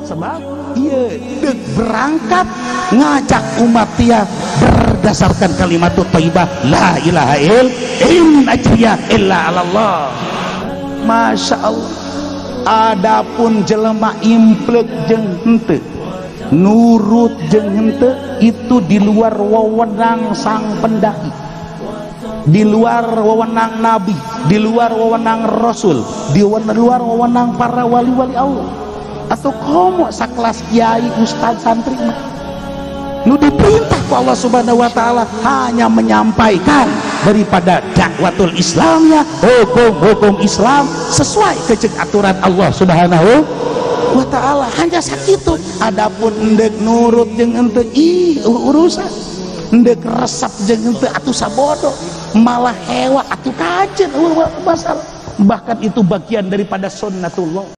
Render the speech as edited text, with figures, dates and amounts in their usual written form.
Sebab ieu deuk berangkat ngajak umat dia berdasarkan kalimat thayyibah la ilaha in ajriya illa 'alallah. Masya Allah. Adapun jelema implek jeung henteu, nurut jeung henteu, itu di luar wewenang sang pendai, di luar wewenang nabi, di luar wewenang rasul, di luar wewenang para wali-wali Allah. Atau komo sakelas kiai, ustad, santri mah nu diperintah ku Allah Subhanahu wa taala hanya menyampaikan daripada dakwatul Islamnya, hukum-hukum Islam sesuai kecek aturan Allah Subhanahu wa taala, hanya sakitu. Adapun endek nurut jeung henteu ih urusan, endek resep jeung henteu atuh sabodo, malah hewa atuh kajen masalah. Bahkan itu bagian daripada sunnatullah.